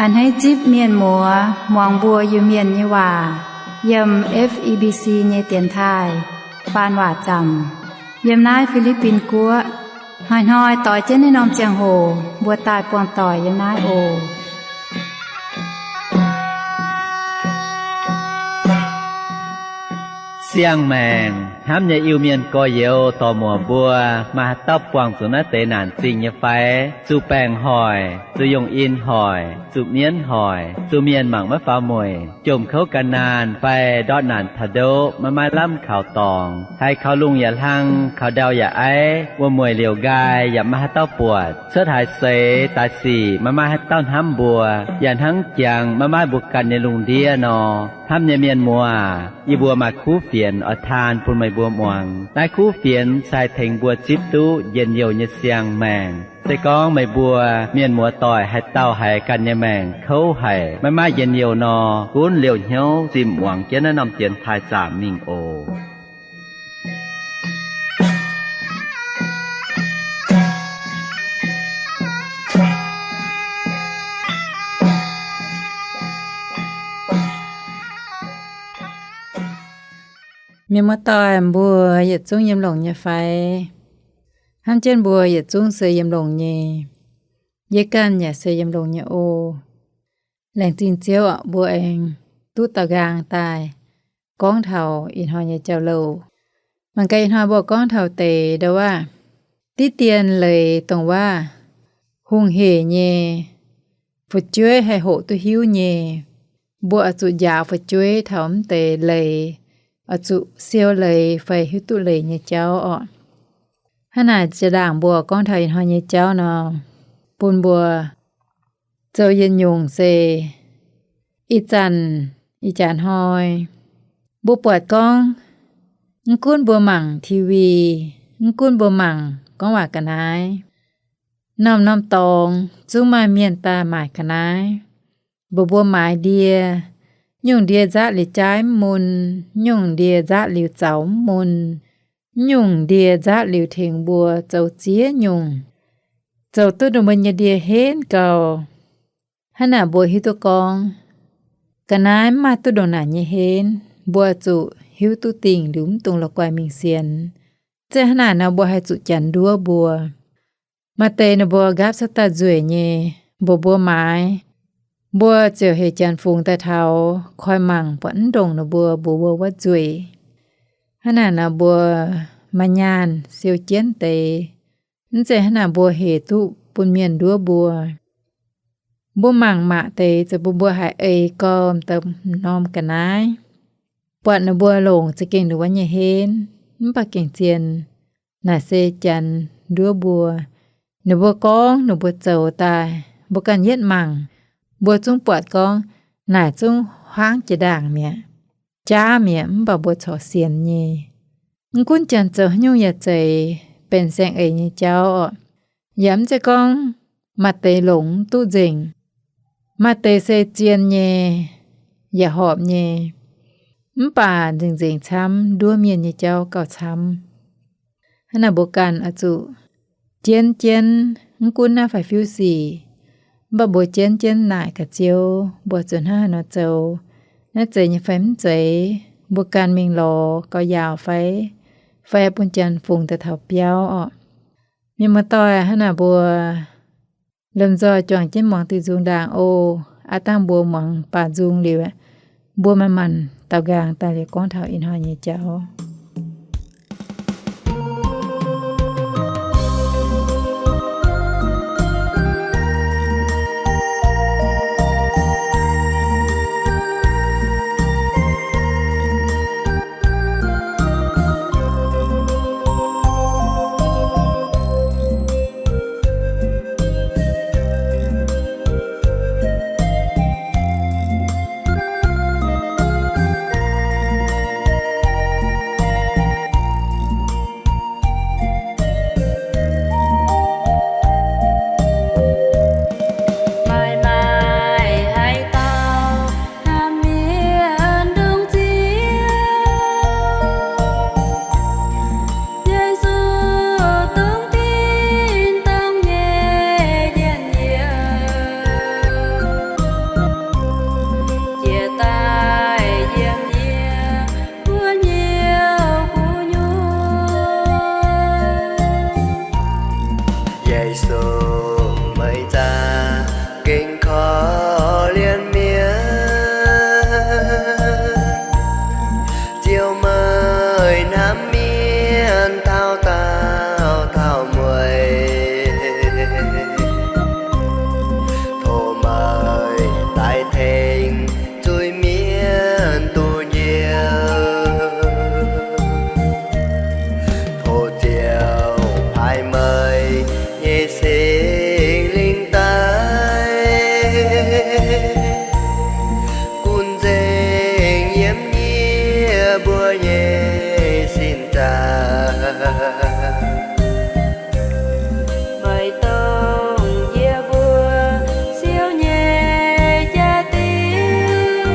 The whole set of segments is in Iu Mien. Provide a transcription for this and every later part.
A'hneiv zipv mienh muoz muangx mbuo Iu-Mienh nyei waac yiem F E B C nyei dienx taaih faan waac zaamc, yiem naaiv Fi^li^bin Guoqv. Hnoi-hnoi doix jienv naaiv norm ziangh hoc mbuo daaih buangh doic yiem naaiv oc. Siang-maengc hnamv nyei Iu-Mienh gorx-youz dorc-muoc mbuo, maaih haaix dauh buangh zuqc naaiv deix naanc zingh nyei fai? Zuqc baengc hoic, zuqc yungh in hoic, zuqc mienv hoic, zuqc mienh mangc maiv faaux mueic, jomc kouv gan naanh fai ndortv naanc taux ndoqv maiv maaih lamh kaux dorngx, haiz kaux lungh yaac hlang, kaux ndau yaac aiv, wuom-mueic liouc nqaai yaac maiv maaih haaix dauh buatc, cuotv haaix seix daaih sic maiv maaih haaix dauh hnamv mbuo, yaac hnangv jangx maiv maaih mbuo ganh nyei lungh ndiev nor. Hnamv nyei mienh muoz, yie mbuo maaih kuv fienx oix taan bun meih mbuo muangx. Naaiv kuv fienx se haih tengx mbuo zipv duqv njien-youh nyei siang-maengc. Se gorngv meih mbuo mienh muoz doic haaix dauh haiz ganh nyei maengc kouv haic, maiv maaih njien-youh nor, gunv liouh hnyouv zinh muangx jienv naaiv norm dienx taaih zaamc mingh oc. Mienh muoz-doic mbuo yietc zungv yiem longx nyei fai? Hnamv jienv mbuo yietc zungv se yiem longx nyei. Yie ganh yaac se yiem longx nyei oc. Laengz zingh Ziouv oc, mbuo aengx duqv daaux nqaang daaih gorngv taux ih hnoi nyei jauv-louc. Mangc gaax ih hnoi mbuo gorngv taux deix ndau wuov, diqv dien leiz dongh wuov hungh hec nyei, fu'jueiv haih hoqc duqv hiuv nyei. Mbuo oix zuqc njaaux fu'jueiv taux mv deix leiz, oix zuqc siou leiz fai hiuv duqv leiz nyei jauv orqc. Hnangv naaic jiex ndaangc mbuo gorngv taux ih hnoi nyei jauv nor, bun mbuo zoux yietc nyungc se ih zanc, ih jaax hnoi, mbuo buatc gorngv, mv gunv mbuo mangc TV, mv gunv mbuo mangc gorngv waac ga'naaiv, norm-norm dorngx zungv maaih mienh daaih maaic ga'naaiv. Mbuox mbuo maaiz ndie, nyungc ndie nzaatv liuz jaaiv mv mun, nyungc ndie nzaatv liuz zaux mv mun, nyungc ndie nzaatv liuz tengx mbuo zoux ziex nyungc, zoux duqv ninh mbuo nyei ndie henv gau. Hnangv naaic mbuo hiuv duqv gorngv, ga'naaiv mv maaih duqv ndongc naaic nyei henv, mbuo zuqc hiuv duqv dingc liuz mv dungx la'guaih mingh sienx. Zeiz hnangv naaic nor mbuo haih zuqc janx nduov mbuo. Maaih deix ninh mbuo nqaapv cuotv daaih nzueic nyei, mbuox mbuo maaiz, mbuo ziouc heuc janx fungx daaih taux koi mangc buatc mv ndongc ninh mbuo mbuox mbuo wuov nzueic. Hnangv naaic nor mbuo maaih nyaanh siou jienv deix. Mv zeiz hnangv naaic mbuo heuc duqv bun mienh nduov mbuo. Mbuo mangc maac deix ziouc bun mbuo haiz ei gormx deix norm ga'naaiv, buatc ninh mbuo longc za'gengh ninh wuov nyei henv, mv baac gengh zien naaic se janx nduov mbuo. Ninh mbuo gorngv ninh mbuo zoux daaih, mbuo ganh yietv mangc, mbuo zungv buatc gorngv naaic zungv huaangv jiex ndaangc mi'aqv, jaav mi'aqv, mv baac mbuo corc sienx nyei. Mv gunv janx zoux haaix nyungc yaac zeiz benx saeng-eix nyei jauv orqc. Yaac mv zeiz gorngv maaih deix longc mv duqv nzengc, maaih deix se zien nyei, yaac horpc nyei, mv baac nzengc-nzengc camv nduov mienh nyei jauv gauh camv. Hnangv naaic mbuo ganh oix zuqc jienv jienv, mv gunv naaiv fai fiuv sic, mv baac mbuo jienv jienv naaic gaax Ziouv, mbuo zuqc hnangv haaix nor zoux. Naaiv zeiz nyei fai mv zeiz? Mbuo ganh mingh lorz gauh yaauc fai, fai bun janx fungx daaih taux biauv orqc. Mienh muoz-doic, hnangv naaic mbuo lomh nzoih juangc jienv muangx diuh nzung ndaangc oc. Aav dangh mbuo muangx baac nzung liuz, mbuo manc-manc daaux nqaang daaih liuz gorngv taux ih hnoi nyei jauv. mbuo nyei sin zaah. Meih dongh yie mbuo siou nyei jaa-dingh.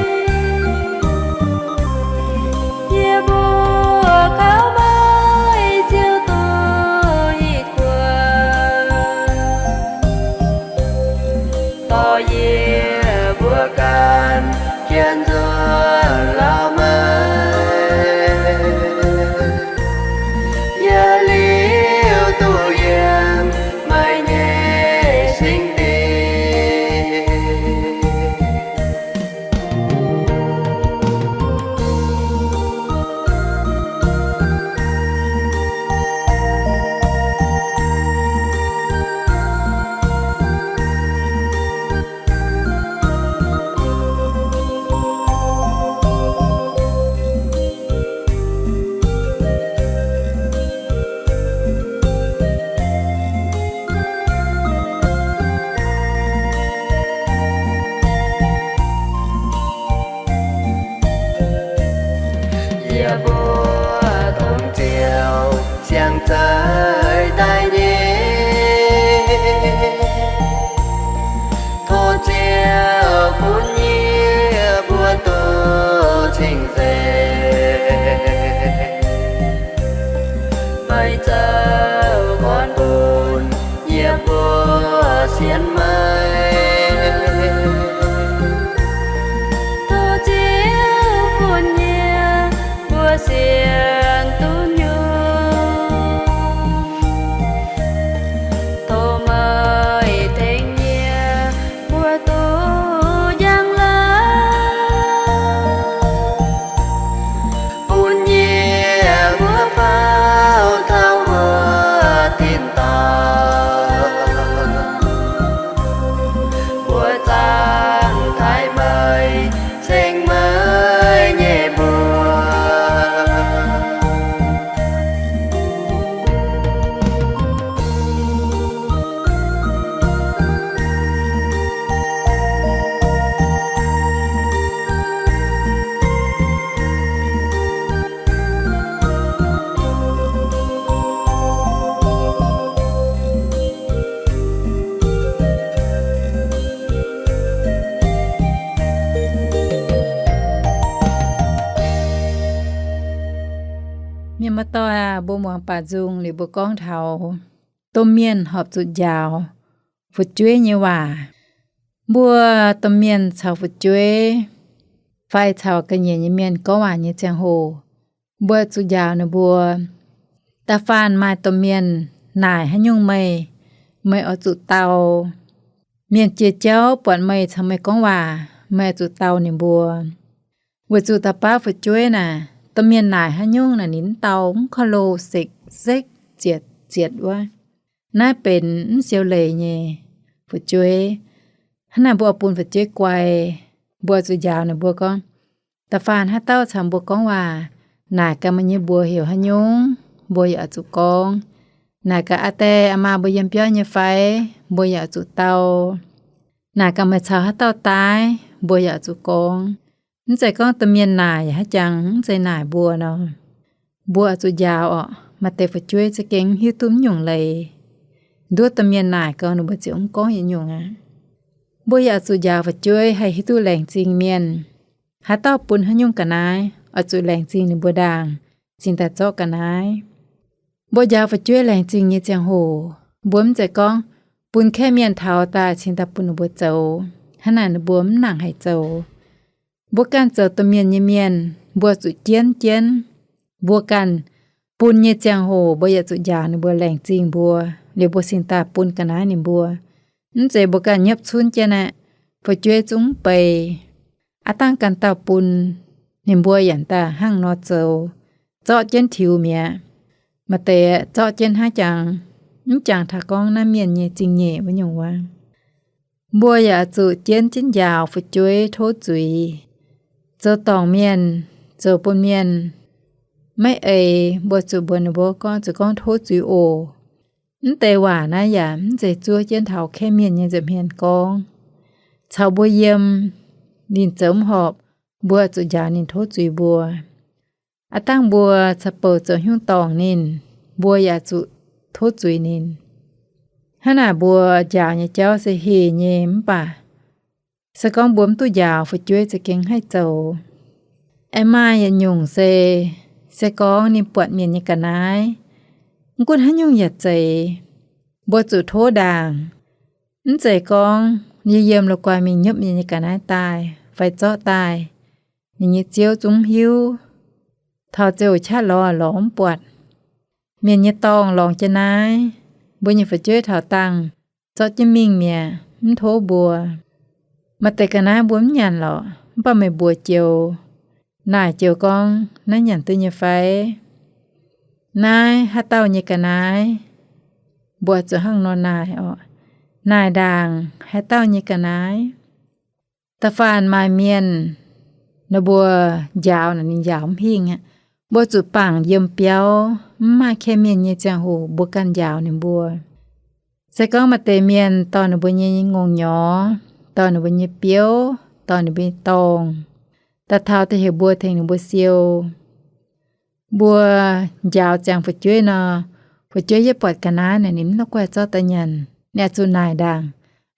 Yie mbuo kaux meih ziouc duqv i kuonx. Dorh yie mbuo ganh jienv nzuonx lorz meih, yaac liuz duqv yiem meih nyei singx dingh. Yie mbuo dongh ziouc siang-zeiv daaih nyei. Tov Ziouv bun yie mbuo duqv cing-nzengc. Meih zoux gorn bun yie mbuo sienx meih. Tov Ziouv bun yie mbuo sienx duqv nyungc. Tov meih tengx yie mbuo duqv njang-laangc, bun yie mbuo faaux taux wuov tin-dorngh. Mbuo zaangc taaih meih, ceng meih nyei mbuox. Mienh muoz-doic aah, mbuo muangx baac nzung liuz mbuo gorngv taux domh mienh horpc zuqc njaaux fu'jueiv nyei waac. Mbuo domh mienh caux fu'jueiv fai caux ga'nyiec nyei mienh gorngv waac nyei ziangh hoc, mbuo zuqc njaaux ninh mbuo. Da'faanh maaih domh mienh naaic haaix nyungc meih, meih oix zuqc dau. Mienh jiex jauv buatc meih caux meih gorngv waac, meih oix zuqc dau ninh mbuo. Weic zuqc da'faanh fu'jueiv naaic, domh mienh naaic haaix nyungc naaic ninh mv dau, mv korv-loh, sekv-sekv zietc zietc wuov. Naaiv benx mv siou leiz nyei fu'jueiv. Hnangv naaic mbuo oix bun fu'jueiv guai, mbuo zuqc njaaux ninh mbuo gorngv, da'faanh haaix dauh caux mbuo gorngv waac, naaic gaax meih nyei mbuox heuc haaix nyungc, mbuo yaac oix zuqc gorngv. Naaic gaax aa die aa maa mbuo yiem biauv nyei fai, mbuo yaac oix zuqc dau. Naaic gaax meih caux haaix dauh daaih, mbuo yaac oix zuqc gorngv. Mv zeiz gorngv domh mienh naaic yaac haaix jangx mv zeiz naaic mbuo nor. Mbuo oix zuqc njaaux orqc. Maaih deix fu'jueiv za'gengh hiuv duqv mv nyungc leiz. Nduov domh mienh naaic gau ninh mbuo ziouc mv gorngv yietc nyungc aqv. Mbuo yaac oix zuqc njaaux fu'jueiv haih hiuv duqv laengz zingh mienh. Haaix dauh bun haaix nyungc ga'naaiv, oix zuqc laengz zingh ninh mbuo ndaangc, cingx daaih zorqv ga'naaiv. Mbuo njaaux fu'jueiv laengz zingh nyei ziangh hoc, mbuo mv zeiz gorngv bun kaeqv mienh taux daaih cingx daaih bun ninh mbuo zoux. Hnangv naaic ninh mbuo mv nangc haih zoux. Mbuo ganh zoux domh mienh nyei mienh, mbuo zuqc jienv jienv. Mbuo ganh bun nyei ziangh hoc mbuo yaac zuqc njaaux ninh mbuo laengz zingh mbuo, liuz mbuo cingx daaih bun ga'naaiv ninh mbuo. Mv zeiz mbuo ganh nyiepv cunv jienv aqv, fu'jueiv zungv mv bei. Aav dangh ganh dauh bun, ninh mbuo yaac daaih hnangv nor zoux, zorqv jienv tiux mi'aqv. Maaih deix zorqv jienv hnangv jangx, mv jangx taux gorngv naaiv mienh nyei zingh nyeic wuov nyungc wuov. Mbuo yaac zuqc jienv jienv njaaux fu'jueiv tov zuiz. Zoux dorngc mienh, zoux bun mienh maiv eix, mbuo zuqc mbuox ninh mbuo gorngv, zuqc gorngv tov zuiz oc. Mv deix waac naaiv yaac mv zeiz zuov jienv taux kaeqv mienh nyei nza'hmien gorngv. Caux mbuo yiem, ninh zoux mv horpc, mbuo zuqc njaaux ninh tov zuiz mbuo. Aav dangh mbuo caux bouc zoux haaix nyungc dorngc ninh, mbuo yaac zuqc tov zuiz ninh. Hnangv naaic mbuo njaaux nyei jauv se heh nyei mv baac se gorngv mbuo mv duqv njaaux, fu'jueiv za'gengh haih zoux. Aengx maaih yietc nyungc se, se gorngv ninh buatc mienh nyei ga'naaiv, mv gunv haaix nyungc yaac zeiz, mbuo zuqc tov ndaangc. Mv zeiz gorngv yie yiem la'guaih mingh nyopv mienh nyei ga'naaiv daaih fai zorqv daaih, ninh nyei ziouv zungv mv hiuv. Taux ziouc qaqv lorz lorz mv buatc. Mienh nyei dorngh lorngx jienv naaiv, mbuo nyei fu'jueiv taux dangh zorqv jienv mingh mi'aqv, mv tov mbuo. Maaih deix ga'naaiv mbuo mv nyanc lorqc, mv baac meih mbuox joux, naaic joux gorngv naaiv nyanc duqv nyei fai? Naaiv haaix dauh nyei ga'naaiv? Mbuo zuqc hnangv nor naaic orqc. Naaic ndaangc haaix dauh nyei ga'naaiv. Da'faanh maaih mienh, ninh mbuo njaaux naaic ninh njaaux mv hingh aqv. Mbuo zuqc bangc yiem biauv, mv maaih ken mienh nyei ziangh hoc mbuo ganh njaaux ninh mbuo. Se gorngv maaih deix mienh dorh ninh mbuo nyei ngongh nyorx, dorh ninh mbuo nyei biouv, dorh ninh mbuo nyei dorngh, daaih taux da'heuc mbuo tengx ninh mbuo siou. Mbuo njaaux ziangx fu'jueiv nor, fu'jueiv yie buatc ga'naaiv naaic ninh mv la'guaih zorqv daaih nyanc, ninh oix zuqc naaic ndaangc,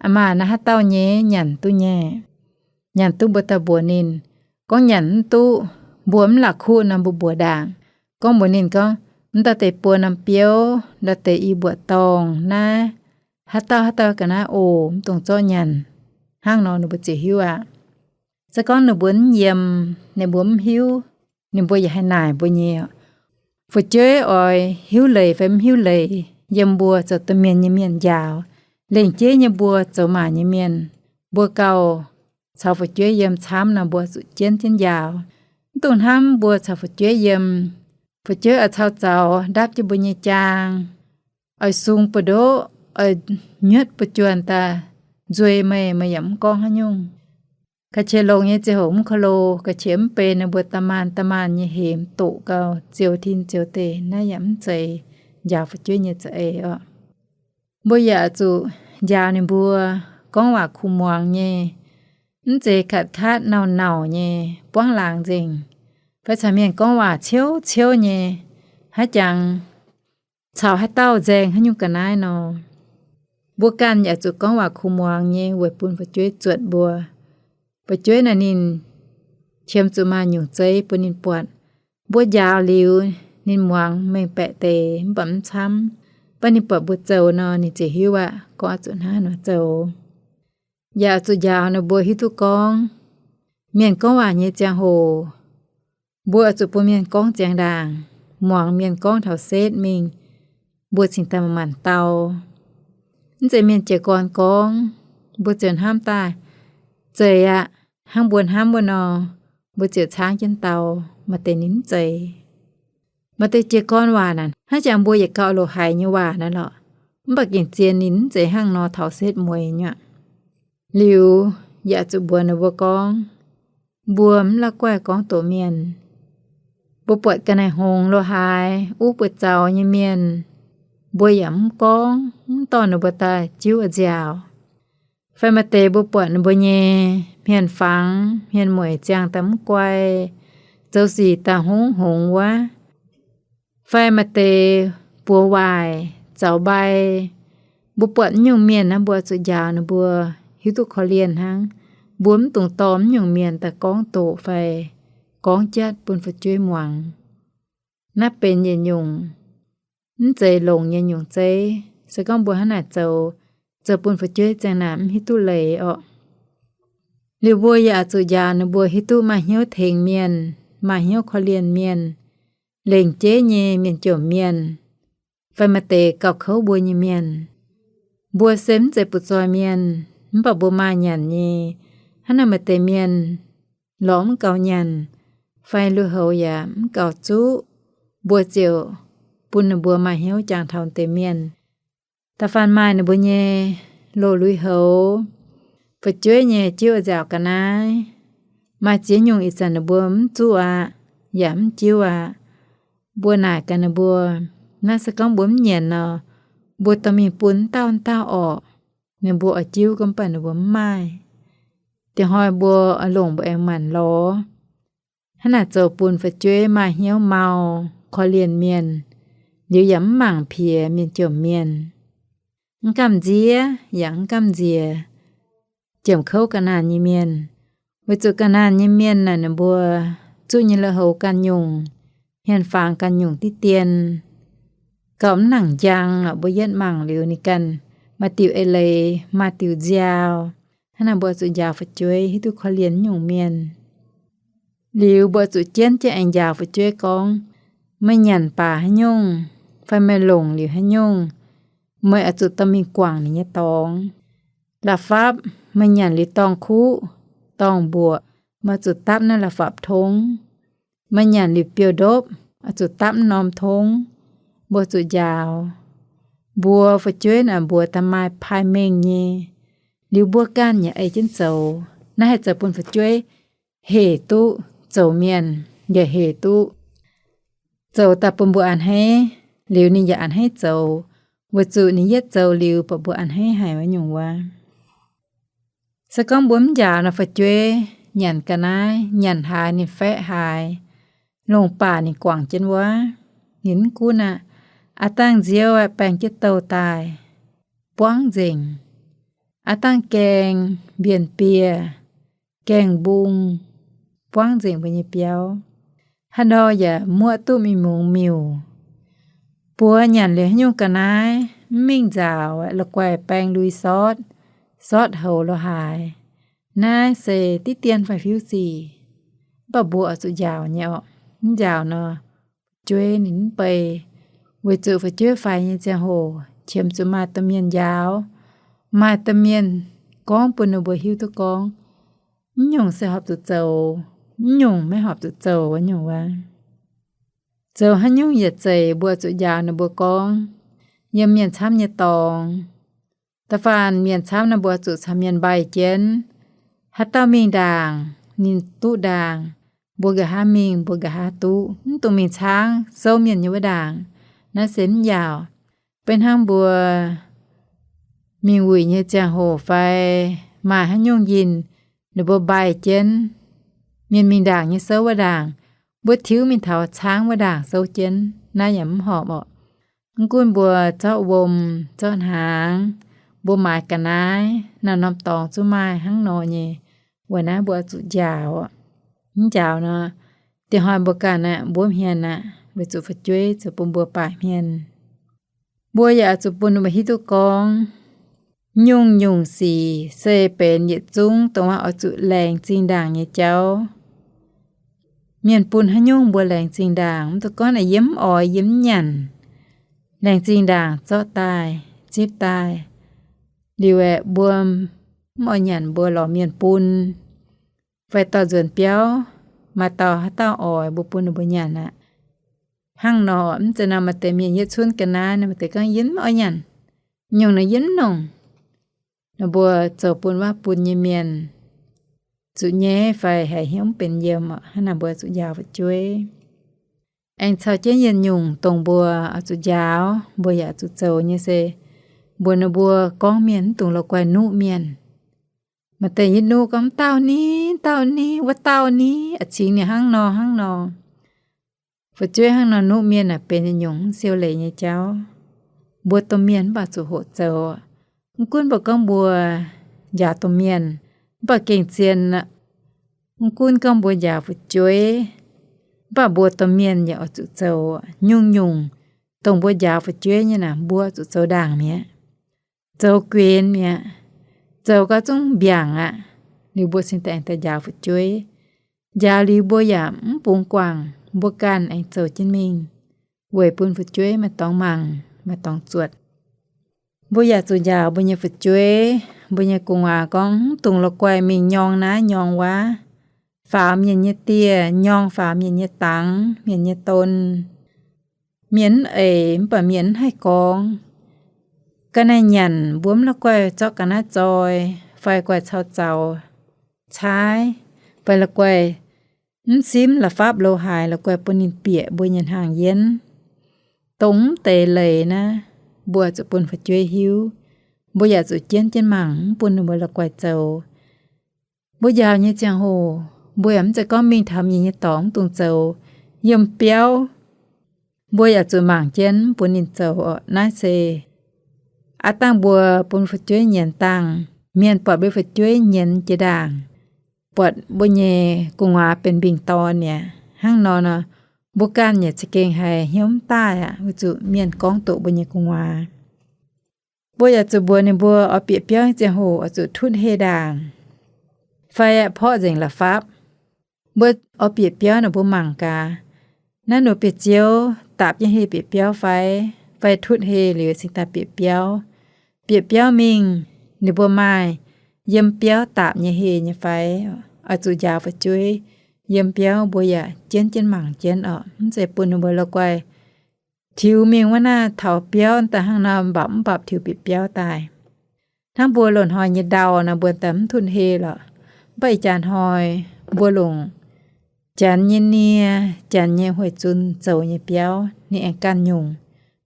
aa maah, naaiv haaix dauh nyei, nyanc duqv nyei? Nyanc duqv mbuo daaih mbuox ninh. Gorngv nyanc mv duqv, mbuo mv la'kuqv nor mbuo mbuox ndaangc. Gorngv mbuox ninh gorngv, mv ndau deix buo norm biouv, ndau deix i mbuoqc dorngh naaiv, haaix dauh haaix dauh ga'naaiv oc, mv dungx zorqv nyanc. Hnangv nor ninh mbuo ziouc hiuv aqv. Se gorngv ninh mbuo mv yiem, ninh mbuo mv hiuv, ninh mbuo yaac haih naaic mbuo nyei. Fu'jueiv oix hiuv leiz fai mv hiuv leiz, yiem mbuo zoux domh mienh nyei mienh njaaux. Lengc jeiv nyei mbuo zoux maac nyei mienh, mbuo gauh caux fu'jueiv yiem camv nor mbuo zuqc jienv jienv njaaux. Mv dungx hnamv mbuo caux fu'jueiv yiem, fu'jueiv oix cau zaux ndapv jienv mbuo nyei jaang, oix sung buoz-ndoqv, oix nyuotv buoz-juonh daaih nzuei meih, meih yaac mv gorngv haaix nyungc. Ga'qiex longx nyei ziangh hoc mv ko lo, ga'qiex mv bei ninh mbuo da'maanh da'maanh nyei hemx doqc gau, zioux tin zioux deic, naaiv yaac mv zeiz njaaux fu'jueiv nyei za'eix orqc. Mbuo yaac zuqc njaaux ninh mbuo gorngv waac kuh muangx nyei, mv zeiz katv-katv nauc-nauc nyei, buangv laangz nzengc, fai caux mienh gorngv waac ciouv-ciouv nyei, haaix jangx caux haaix dauh nzaeng haaix nyungc ga'naaiv nor. Mbuo ganh yaac zuqc gorngv waac kuh muangx nyei weic bun fu'jueiv zuotc mbuo. Fu'jueiv naaic ninh qiemx zuqc maaih nyungc zeiv bun ninh buatc. Mbuo njaaux liuz, ninh muangx mengh baeqc deix mv baac mv camv. Mv baac ninh buatc mbuo zoux nor, ninh ziouc hiuv aqv, gorngv oix zuqc hnangv naaiv nor zoux. Yaac zuqc njaaux ninh mbuo hiuv duqv gorngv, mienh gorngv waac nyei ziangh hoc, mbuo oix zuqc bun mienh gorngv ziangx ndaangc, muangx mienh gorngv taux setv mingh, mbuo cingx daaih manc-manc dau. Mv zeiz mienh jiez gorn gorngv, mbuo ziouc hnamv daaih, zeiz aqv, hnangv mbuo hnamv wuov nor, mbuo ziouc caangv jienv dau. Maaih deix ninh mv zeiz. Maaih deix jiez gorn waac naaic, hnangv jangx mbuo yietc gauh loz-haiz nyei waac naaiv lorqc, mv baac gengh zien ninh mv zeiz hnangv nor taux setv mueiz nyei aqv. Liuz, yaac zuqc mbuox ninh mbuo gorngv, mbuo mv la'guaih gorngv doqc mienh. Mbuo buatc ga'naaiv hngongx loz-haaix, uv buoz zaux nyei mienh, mbuo yaac mv gorngv, mv dorh ninh mbuo daaih jiuv nziaauc. Fai maaih deix mbuo buatc ninh mbuo nyei hmien-fangx hmien-mueic ziangh daaih mv guai, zoux sic daaih hngongx-hngongx wuov, fai maaih deix buoz waaic, zaux mbai, mbuo buatc mv nyungc mienh naaiv mbuo zuqc njaaux ninh mbuo hiuv duqv korv-lienh hnangv. Mbuo mv dungx dorh mv nyungc mienh daaih gorngv doqc fai gorngv jatv bun fu'jueiv muangx. Naaiv benx yietc nyungc mv zeiz longx nyei nyungc zeiv. Se gorngv mbuo hnangv naaic zoux, zoux bun fu'jueiv ziang naaic mv hiuv duqv leiz orqc. Liuz mbuo yaac zuqc njaaux ninh mbuo hiuv duqv maaih hnyouv tengx mienh, maaih hnyouv korv-lienh mienh, lengc jeiv nyei mienh jomc mienh, fai maaih deix gauh kouv mbuo nyei mienh. Mbuo se mv zeiz butv-zoih mienh, mv baac mbuo maaih nyanc nyei. Hnangv naaic maaih deix mienh lorz mv gaux nyanc, fai lui-houx yaac mv gaux zuqv, mbuo ziouc bun ninh mbuo maaih hnyouv jangx taux deix mienh. Da'faanh maaih ninh mbuo nyei loz-lui-houx, fu'jueiv nyei jiuv nziaauc ga'naaiv, maaih ziex nyungc ih zanc ninh mbuo mv zuqv aqv, yaac mv jiuv aqv. Mbuo naaic gaax ninh mbuo, naaiv se gorngv mbuo mv nyanc nor, mbuo dorh mingh bun dauh dauh orqc. Ninh mbuo oix jiuv gunv baac ninh mbuo mv maaih. Diex hnoi mbuo oix longc mbuo aengx maanc lorz. Hnangv naaic zoux bun fu'jueiv maaih hnyouv mau, korv-lienh mienh, liuz yaac mv mangc piex mienh jomc mienh. Mv gamh nziex yaac mv gamh nziex jomc kouv ga'naanh nyei mienh. Weic zuqc ga'naanh nyei mienh naaic ninh mbuo zuqv nyei lui-houx ganh nyungc, hmien-fangx ganh nyungc diqv dien, gauh mv nangc njang. Mbuo yietv mangc liuz ninh ganh maaih diuc eix leiz, maaih diuc nziaaux. Hnangv naaic mbuo zuqc njaaux fu'jueiv hiuv duqv korv-lienh nyungc mienh. Liuz mbuo zuqc jienv jienv aengx njaaux fu'jueiv gorngv, meih nyanc baac haaix nyungc, fai meih longc liuz haaix nyungc, meih oix zuqc dorh mingh guangc ninh nyei dorngx. La'fapv meih nyanc liuz dorngh kuqv, dorngh mbuoqc, meih zuqc dapv naaiv la'fapv tongv. Meih nyanc liuz biouv-ndopv, oix zuqc dapv naaiv norm tongv. Mbuo zuqc njaaux. Mbuox fu'jueiv naaic mbuox daaih maaih paaiv mengh nyei. Liuz mbuo ganh yaac ei jienv zoux. Naaiv haih zoux bun fu'jueiv hec duqv zoux mienh, yaac hec duqv zoux daaih bun mbuo a'hneiv. Liuz ninh yaac a'hneiv zoux, weic zuqc ninh yietv zoux liuz bun mbuo a'hneiv haic wuov nyungc wuov. Se gorngv mbuo mv njaaux nor, fu'jueiv nyanc ga'naaiv, nyanc haaix ninh faeqv haaix, longc baac ninh guangc jienv wuov. Ninh mv gunv aqv. Aav dangh nziouv aeqv, baeng jienv douh daaih, buangv nzengc. Aav dangh gaeng mbienc bieqc, gaeng mbung, buangv nzengc mbuo nyei biauv. Haaix ndau yaac muoqv duqv mingh mungz miuc. Buoz nyanc liuz haaix nyungc ga'naaiv mv mingh nzaaux, la'guaih baeng lui sortv, sortv houx lo haaix. Naaiv se diqv dien fai fiuv sic, mv baac mbuo oix zuqc njaaux nyei orqc. Mv njaaux nor, fu'jueiv ninh mv bei, weic zuqc fu'jueiv faix nyei ziangh hoc qiemx zuqc maaih domh mienh njaaux, maaih domh mienh gorngv bun ninh mbuo hiuv duqv gorngv, mv nyungc se horpc zuqc zoux, mv nyungc maiv horpc zuqc zoux wuov nyungc wuov. Zoux haaix nyungc yietc zeiz mbuo zuqc njaaux ninh mbuo gorngv, yiem mienh camv nyei dorngx, da'faanh mienh camv naaiv mbuo zuqc caux mienh mbaih jienv. Haaix dauh mingh ndaangc, ninh duqv ndaangc, mbuo nqa'haav mingh, mbuo nqa'haav duqv. Mv dungx mingh caangv souv mienh nyei wuov ndaangc. Naaiv se mv yaauc. Beiv hnangv mbuo mingh wuic nyei ziangh hoc fai maaih haaix nyungc yinh, ninh mbuo mbaih jienv, mienh mingh ndaangc nyei souv wuov ndaangc, mbuo tiuv mingh taux caangv wuov ndaangc souv jienv, naaiv yaac mv horpc orqc. Mv gunv mbuo zorqv wuom, zorqv hnaangx, mbuo maaiz ga'naaiv, naaiv norm dorngx zungv maaih hnangv nor nyei. Weic naaiv mbuo zuqc njaaux. Mv njaaux nor, diex hnoi mbuo ganh aeqv, mbuo mv hmien aqv, weic zuqc fu'jueiv zoux bun mbuo baaic hmien. Mbuo yaac zuqc bun ninh mbuo hiuv duqv gorngv, nyungc-nyungc sic se benx yietc zungv dongh wuov oix zuqc laengz zingh ndaangc nyei jauv. Mienh bun haaix nyungc mbuo laengz zingh ndaangc, mv dungx gorngv naaic yie mv oix, yie mv nyanc. Laengz zingh ndaangc zorqv daaih, zipv daaih. Liuz aeqv, mbuo mv oix nyanc mbuo lorz mienh bun. Fai dorh nzuonx biauv, maaih dauh haaix dauh oix mbuo bun ninh mbuo nyanc aqv. Hnangv nor, mv zeiz nor maaih deix mienh yietv cunv ga'naaiv, maaih deix gorngv yie mv oix nyanc, nyungc naaic yie mv nongc. Nor mbuo zoux bun waac bun nyei mienh zuqc nyaiv fai haiz hnyouv mv benx yiem, hnangv naaic mbuo zuqc njaaux fu'jueiv. Aengx caux jienv yietc nyungc dongh mbuo oix zuqc njaaux, mbuo yaac zuqc zoux nyei se, mbuox ninh mbuo gorngv mienh mv dungx la'guaih nuqv mienh. Maaih deix yietv nuqv gorngv dauh ni, dauh ni, wuov dauh ni, a'cingx ninh hnangv nor hnangv nor. Fu'jueiv hnangv nor nuqv mienh aeqv, benx yietc nyungc mv siou leiz nyei jauv. Mbuo domh mienh mv baac zuqc hoqc zoux. Mv gunv mbuo gorngv mbuo njaaux domh mienh, mv baac gengh zien aqv. Mv gunv gorngv mbuo njaaux fu'jueiv, mv baac mbuo domh mienh yaac oix zuqc zoux. Nyungc-nyungc dongh mbuo njaaux fu'jueiv nyei naaic, mbuo zuqc zoux ndaangc mi'aqv. Zoux guenx mi'aqv. Zoux gau zungv mbiaangc aqv. Liuz mbuo cingx daaih aengx daaih njaaux fu'jueiv. Njaaux liuz mbuo yaac mv bungx guangc, mbuo ganh aengx zoux jienv mingh, weic bun fu'jueiv maaih dorngx mangc, maaih dorngx zuotc. Mbuo yaac zuqc njaaux mbuo nyei fu'jueiv, mbuo nyei gu'nguaaz gorngv mv dungx la'guaih mingh nyorng naaiv nyorng wuov, faaux mienh nyei dieh, nyorng faaux mienh nyei dangx, mienh nyei don. Mienh mv eix mv baac mienh mv haih gorngv. Ga'naaiv nyanc mbuo mv la'guaih zorqv ga'naaiv zoi fai guaih cau zaux caaiv, fai la'guaih mv simv la'fapv lo haaix, la'guaih bun ninh bieqc mbuo nyei hnaangx yienv. Dongh mv deix leiz naaiv, mbuo zuqc bun fu'jueiv hiuv. Mbuo yaac zuqc jienv jienv mangc, mv bun ninh mbuo la'guaih zoux. Mbuo njaaux nyei ziangh hoc, Mbuo yaac mv zeiz gorngv mingh taux mienh nyei dorngx mv dungx zoux. Yiem biauv mbuo yaac zuqc mangc jienv mv bun ninh zoux oc. Naaiv se aav dangh mbuo bun fu'jueiv nyienz dangh, mienh buatc mbuo fu'jueiv nyienz jiex ndaangc, buatc mbuo nyei gu'nguaaz benx mbingh dorn mi'aqv. Hnangv nor nor, mbuo ganh yaac za'gengh haiz hnyouv mv daaih aqv, weic zuqc mienh gorngv doqc mbuo nyei gu'nguaaz. Mbuo yaac zuqc mbuox ninh mbuo oix bieqc biauv ziangh hoc oix zuqc tutv heh ndaangc, fai porqv nzengc la'fapv. Mbuo oix bieqc biauv naaic mbuo mangc gaax, naaiv nor bieqc ziouv daapc jienv heh bieqc biauv fai, fai tutv heh liuz cingx daaih bieqc biauv. Bieqc biauv mingh, ninh mbuo maaih yiem biauv daapc nyei heh nyei fai? Oix zuqc njaaux fu'jueiv yiem biauv mbuo yaac jienv jienv mangc jienv oc. Mv zeiz bun ninh mbuo la'guaih tiux mingh wuov naaiv taux biauv daaih hnangv nor mbapc mv mbapc tiux bieqc biauv daaih. Hnangv mbuo loz-hnoi nyei ndau nor, mbuo daaih mv tutv heh lorqc. Mv baac ih jaax hnoi mbuo longc janx nyei nie, janx nyei hueic zunx zoux nyei biauv, ninh aengx ganh nyungc.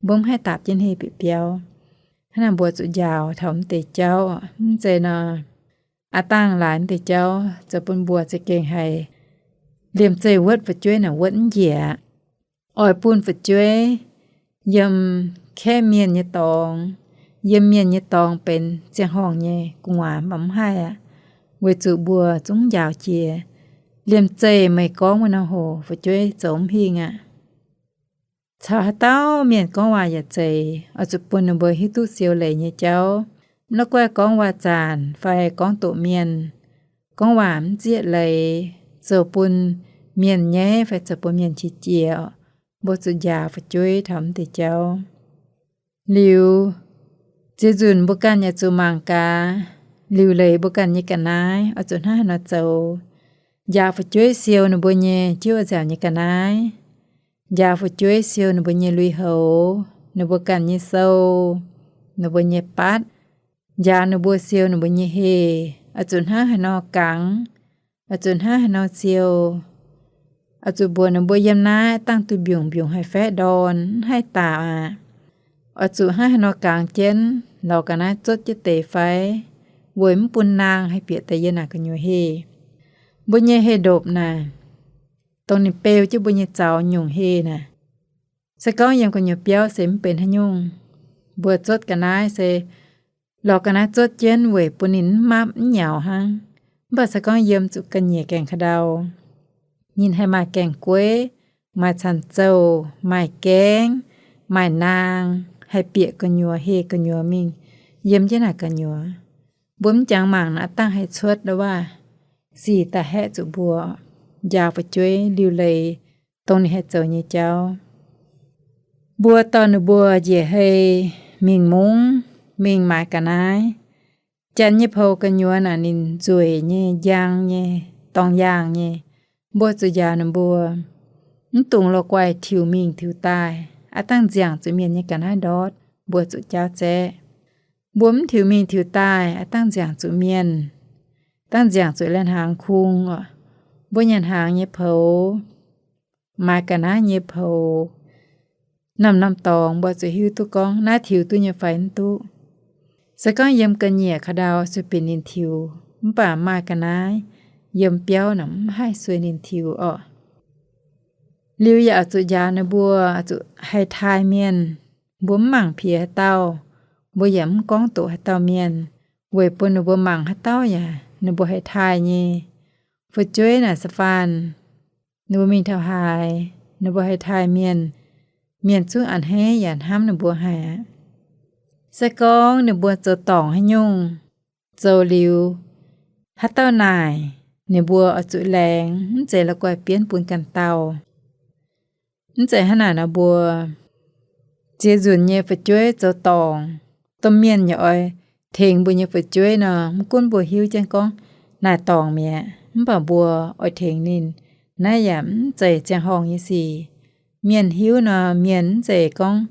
Mbuo mv haih daapc jienv heh bieqc biauv. Hnangv naaic mbuo zuqc njaaux taux mv deix jauv. Mv zeiz nor, aav dangh laaix mv deix jauv zoux bun mbuo za'gengh haiz liemh zeih wuotv fu'jueiv naaic wuotv mv njiec. Oix bun fu'jueiv yiem kaeqv mienh nyei dorngx, yiem mienh nyei dorngx benx ziangh horngh nyei gu'nguaaz mv baac mv haih aqv, weic zuqc mbuo zungv njaaux jiex. Liemh zeih meih gorngv wuov nor hoc fu'jueiv zoux mv hingh aqv. Caux haaix dauh mienh gorngv waac yaac zeiz, oix zuqc bun ninh mbuo hiuv duqv siou leiz nyei jauv. Mv la'guaih gorngv waac-zanc fai gorngv doqc mienh, gorngv waac mv zieqv leiz, zoux bun mienh nyaiv fai zoux bun mienh qiex jiez. Mbuo zuqc njaaux fu'jueiv taux mv deix jauv. Liuz, ziex nzunc mbuo ganh yaac zuqc mangc gaax, liuc leiz mbuo ganh nyei ga'naaiv oix zuqc hnangv haaix nor zoux. Njaaux fu'jueiv siou ninh mbuo nyei jiuv nziaauc nyei ga'naaiv, njaaux fu'jueiv siou ninh mbuo nyei lui-houx, ninh mbuo ganh nyei sou, ninh mbuo nyei batv, njaaux ninh mbuo siou ninh mbuo nyei heh, oix zuqc hnangv haaix nor gangx, oix zuqc hnangv haaix nor siou. Oix zuqc mbuox ninh mbuo yiem naaiv dangh duih mbiungc, mbiungc haih faeqv ndorn, mv haih daapc aqv. Oix zuqc hnangv haaix nor gangx jienv, lorz ga'naaiv zuotv jienv deix fai, weic mv bun naang haih bieqc daaih yiem naaic gu'nyuoz heh. Mbuo nyei heh-ndopc naaic, dongh ninh beu jienv mbuo nyei zaux nyungc heh naaic, se gorngv yiem gu'nyuoz biauv se mv benx haaix nyungc. Mbuo zuotv ga'naaiv se lorz ga'naaiv zuotv jienv weic bun ninh mv mapv mv nyaux hnangv. Mv baac se gorngv yiem zuqc ga'nyiec gaengh ka'ndau, ninh haih maaih gaengh gueiv, maaih canh zouh, maaih gaengv, maaih naang, haih bieqc gu'nyuoz heh gu'nyuoz mingh yiem jienv naaic gu'nyuoz. Mbuo mv jangx mangc naaic dangh haih cuotv wuov sic daaih haeqv zuqc mbuo njaaux fu'jueiv liuc leiz dongh ninh haih zoux nyei jauv. Mbuo dorh ninh mbuo njiec hei mingh mungv, mingh maaiz ga'naaiv. Janx nyei poux gu'nyuoz naaic ninh nzueic nyei, njang nyei, dorngx yaangh nyei. Mbuo zuqc njaaux ninh mbuo, mv dungx lorh guaih tiux mingh tiux daaih. Aav dangh nziangc zuqc mienh nyei ga'naaiv ndortv, mbuo zuqc jaauv zaeqv. Mbuo mv tiux mingh tiux daaih, aav dangh nziangc zuqc mienh, dangh nziangc zuqc lai-hnaangx kungx oc. Mbuo nyanc hnaangx nyei poux, maaiz ga'naaiv nyei poux, norm-norm dorngx mbuo zuqc hiuv duqv gorngv naaiv tiux duqv nyei fai mv duqv. Se gorngv yiem ga'nyiec ka'ndau sueih binc ninh tiux, mv baac maaih ga'naaiv yiem biauv naaic mv haih sueih ninh tiux oc. Liuz yaac oix zuqc njaaux ninh mbuo zuqc haih taaih mienh. Mbuo mv mangc piex haaix dauh, mbuo yaac mv gorngv doqc haaix dauh mienh, weic bun ninh mbuo mangc haaix dauh yaac ninh mbuo haih taaih nyei. Fu'jueiv naaic sa'faanh ninh mbuo mingh taux haaix, ninh mbuo haih taaih mienh, mienh zungv a'hneiv yaac hnamv ninh mbuo haic aqv. Se gorngv ninh mbuo zoux dorngc haaix nyungc, zoux liuz, haaix dauh naaic, ninh mbuo oix zuqc laengz, mv zeiz la'guaih bienv bun ganh dauh. Mv zeiz hnangv naaic nor, mbuo ziex nzunc nyei fu'jueiv zoux dorngc, domh mienh yaac oix tengx mbuo nyei fu'jueiv nor, mv gunv mbuo hiuv jienv gorngv naaic dorngc mi'aqv, mv baac mbuo oix tengx ninh. Naaiv yaac mv zeiz ziangh horngh nyei sic. Mienh hiuv nor, mienh mv zeiz gorngv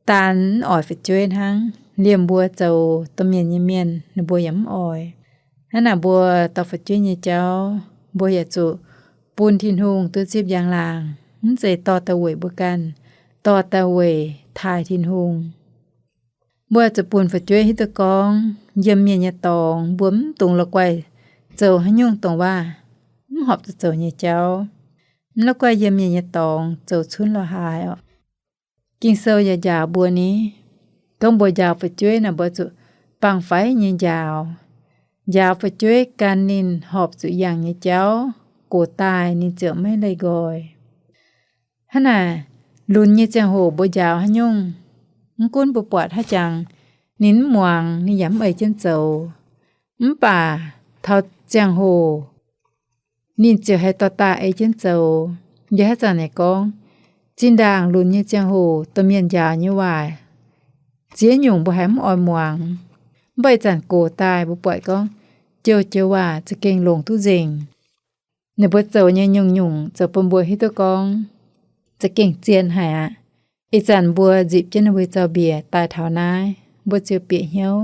daan mv oix fu'jueiv hnangv. Liemh mbuo zoux domh mienh nyei mienh, ninh mbuo yaac mv oix. Hnangv naaic mbuo dorh fu'jueiv nyei jauv, mbuo yaac zuqc bun Tin-Hungh duqv zipv njang-laangc, mv zeiz dorh daaih weic mbuo ganh, dorh daaih weic taaih Tin-Hungh. Mbuo zuqc bun fu'jueiv hiuv duqv gorngv, yiem mienh nyei dorngx mbuo mv dungx la'guaih zoux haaix nyungc dongh waac, mv horpc zuqc zoux nyei jauv. Mv la'guaih yiem mienh nyei dorngx zoux cunv lorz haaix oc. Ging-Sou yaac njaaux mbuo ni, gorngv mbuo njaaux fu'jueiv naaic mbuo zuqc bangc faix nyei njaaux. Njaaux fu'jueiv gan ninh horpc zuqc yangh nyei jauv, gox daaih ninh ziouc maiv leih nqoi. Hnangv naaic, lunx nyei ziangh hoc mbuo njaaux haaix nyungc, mv gunv mbuo buatc haaix jangx ninh mv muangx, ninh yaac mv eix jienv zoux, mv baac taux ziangh hoc ninh ziouc haiz dorh daaih eix jienv zoux. Yie haaix zanc naaic gorngv, zinh ndaangc lunx nyei ziangh hoc domh mienh njaaux nyei waac ziex nyungc mbuo haiz mv oix muangx, mv baac ih zanc gox daaih mbuo buatc gorngv joux-joux waac za'gengh longc duqv nzengc. Ninh mbuo zoux nyei nyungc-nyungc zoux bun mbuo hiuv duqv gorngv za'gengh zien haic aqv. Ih zanc mbuo nzipc jienv ninh mbuo nyei zaux-mbiec daaih taux naaiv, mbuo ziouc bieqc hnyouv.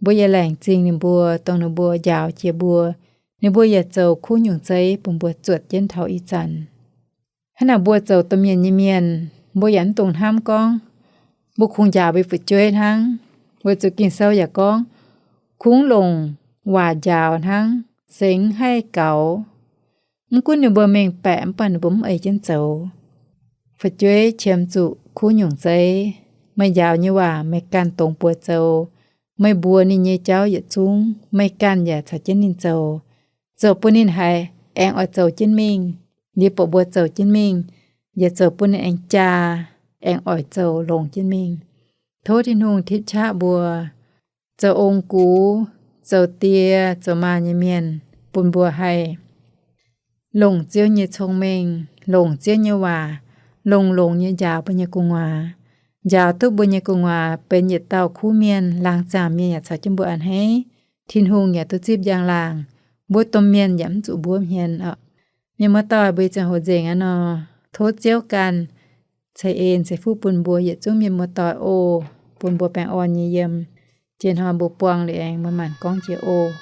Mbuo yaac laengz zingh ninh mbuo, dongh ninh mbuo njaaux jiex mbuo. Ninh mbuo yaac zoux kuv nyungc zeiv bun mbuo zuotc jienv taux ih zanc. Hnangv naaic mbuo zoux domh mienh nyei mienh, mbuo yaac mv dungx hnamv gorngv mbuo kungx njaaux mbuo nyei fu'jueiv hnangv, weic zuqc Ging-Sou yaac gorngv, kungx longc waac njaaux hnangv, sengx haih gaux. Mv gunv ninh mbuo mengh baeqc mv baac ninh mbuo mv eix jienv zoux. Fu'jueiv qiemx zuqc kuv nyungc zeiv. Meih njaaux nyei waac meih ganh dongz buoz zoux. Meih mbuox ninh nyei jauv yietc zungv meih ganh yaac caux jienv ninh zoux, zoux bun ninh haiz aengx oix zoux jienv mingh, liuz buatc mbuo zoux jienv mingh, yaac zoux bun ninh aengx jaa, aengx oix zoux longx jienv mingh. Tov Tin-Hungh tipv qaqv mbuo zoux ong-gux, zoux die, zoux maa nyei mienh, bun mbuo haih longc Ziouv nyei cong-mengh, longc Ziouv nyei waac, longx-longx nyei njaaux mbuo nyei gu'nguaaz. Njaaux duqv mbuo nyei gu'nguaaz benx yietc dauh kuv mienh, laangz ziangh mienh yaac caux jienv mbuo a'hneiv. Tin-Hungh yaac duqv zipv njang-laangc. Mbuo domh mienh yaac mv zuqc mbuov hmien oc. Mienh muoz-doic, mbuo nyei ziangh hoc nzengc aqv nor, tov Ziouv ganh ceix en ceix fuqv bun mbuo yietc zungv mienh muoz-doic oc, bun mbuo baengh orn nyei yiem. Jiex hnoi mbuo buangh liuz aengx maaih maanc gorngv jiex oc.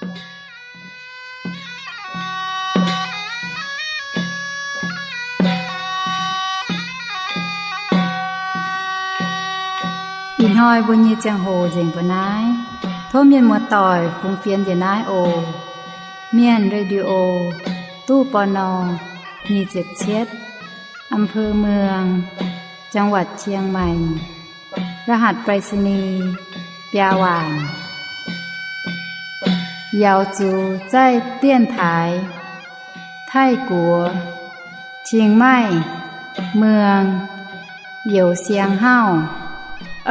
Ih hnoi mbuo nyei ziangh hoc nzengc mbuo naaiv. Tov mienh muoz-doic fungx fienx njiec naaiv oc. Mienh Radio, ตู้ ปณ. nyic ziepc cietv, อำเภอเมือง จังหวัดเชียงใหม่ รหัสไปรษณีย์ biaa waanc. Yaux zuqc zaih dienx taaix Taiv-Guoqv, Chiang Mai, Muang, Youz Siang Hauv,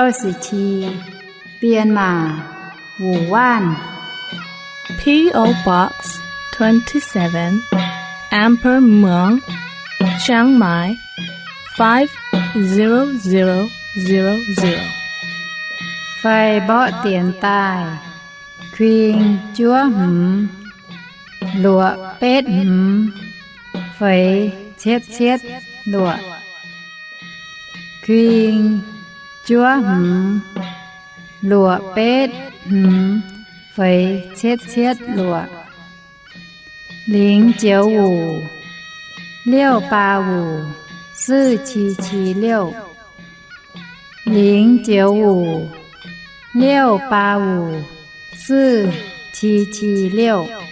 Aa Si Ti, Bienh Maac, Wuc Waanv. P O Box twenty-seven, Ampere Muang, Chiang Mai, five zero zero zero zero. Fai mborqv dienx daaih, kuing juov hmz, luoqc betv hmz, feix cietv cietv luoqc. Kuing juov hmz, luoqc betv hmz, feix cietv cietv luoqc. 零九五 六八五 四七七六. 零九五 六八五 四七七六.